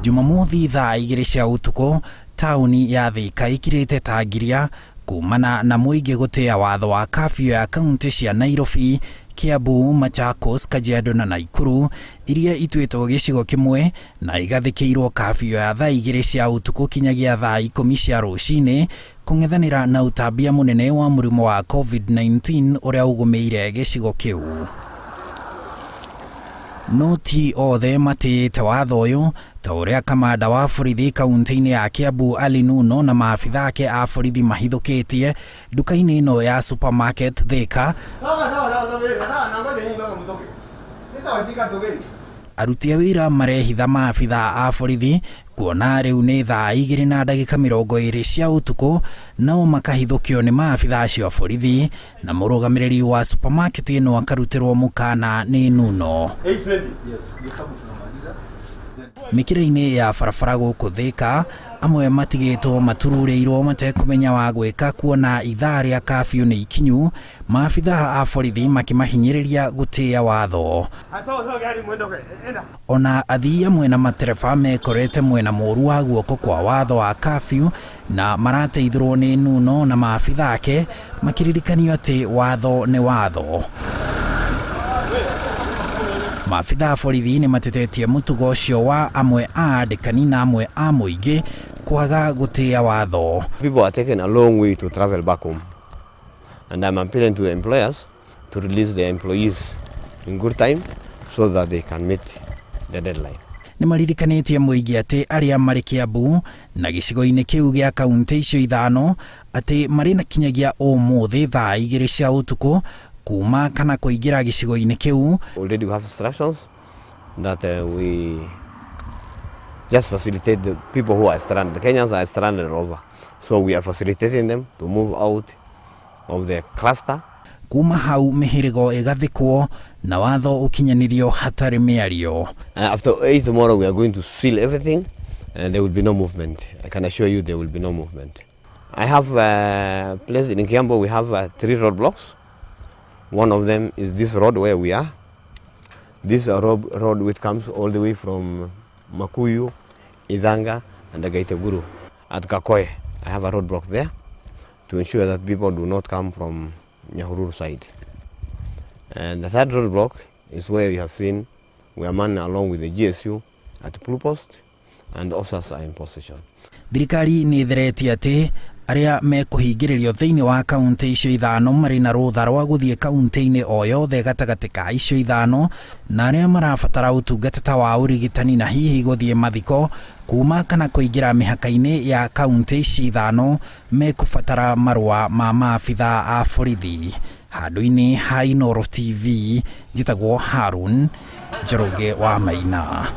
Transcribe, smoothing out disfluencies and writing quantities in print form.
Jumamothi thaa 2 cia ũtukũ, taũni ya Thika ĩkirĩte ta ngiria kumana na mũingĩ gũtĩa watho wa kafyu ya kaunti cia Nairobi, Kiambu, Machakos, Kajiado na Nakuru iria ituĩtwo gĩcigo kĩmwe na igathĩkĩirwo kafyu ya thaa 2 cia ũtukũ kinyagia thaa 10 cia rũcinĩ kũng'ethanĩra na ũtambia mũnene wa mũrimũ wa COVID-19 ũrĩa ũgũmĩire gĩcigo kĩu. No ti othe matĩĩte watho ũyũ ta ũrĩa kamanda wa borithi kaunti-inĩ ya Kiambu Ali Nuno na maabitha ake a borithi mahithũkĩtie nduka-inĩ ĩno ya supermarket Thika. Aruti a wĩra marehitha maabitha a borithi kuona rĩu nĩ thaa 2:20 cia ũtukũ, nao makahithũkio nĩ maabitha acio a borithi na mũrũgamĩrĩri wa supermarket ĩno akarutĩrwo mũkana nĩ Nuno. Mĩkĩra-inĩ ya barabara gũkũ Thika, amwe matigĩtwo matururĩirwo matekũmenya wa gwĩka kuona ithaa rĩa kafyu nĩ ikinyu, maabitha a borithi makĩmahinyĩrĩria gũtĩĩa watho. Ona athii amwe na matereba mekorete mwena mũru wa guoko kwa watho wa kafyu na marateithũrwo nĩ Nuno na maabitha ake makĩririkanio atĩ watho nĩ watho. Maabitha a borithi nĩ matetetie mũtugo ũcio wa amwe a andĩkani na amwe a mũingĩ kwaga gũtĩĩa watho. People are taking a long way to travel back home, and I'm appealing to the employers to release their employees in good time so that they can meet the deadline. Nĩ maririkanĩtie mũingĩ atĩ arĩa marĩ Kiambu na gĩcigo-inĩ kĩu gĩa kaunti icio ithano atĩ marĩ na kinyagia ũmũthĩ thaa 2 cia ũtukũ kuma kana kũingĩra gĩcigo-inĩ kĩu. Already we have instructions that we just facilitate the people who are stranded. The Kenyans are stranded over. So we are facilitating them to move out of the cluster. Kuma hau mĩhĩrĩgo ĩgathĩkwo na watho ũkinyanĩrio hatarĩ mĩario. After 8 tomorrow we are going to seal everything and there will be no movement. I can assure you there will be no movement. I have a place in Kiambu, we have 3 roadblocks. One of them is this road where we are. This road which comes all the way from Makuyu, Ithanga and Gaiteguru. At Gakoe, I have a roadblock there to ensure that people do not come from Nyahururu side. And the third roadblock is where you have seen we are manning along with the GSU at Blue Post and the officers are in position. Thirikari nĩ ĩtheretie atĩ arĩa mekũhingĩrĩrio thĩinĩ wa kaunti icio ithano marĩ na rũtha rwa gũthiĩ kaunti-inĩ o yothe gatagatĩ ka icio ithano, na arĩa marabatara ũtungata ta wa ũrigitani na hihi gũthiĩ mathiko kuma kana kũingĩra mĩhaka-inĩ ya kaunti ici ithano mekũbatara marũa ma maabitha a borithi. Handũ-inĩ ha Inooro TV, njĩtagwo Harun Njoroge wa Maina.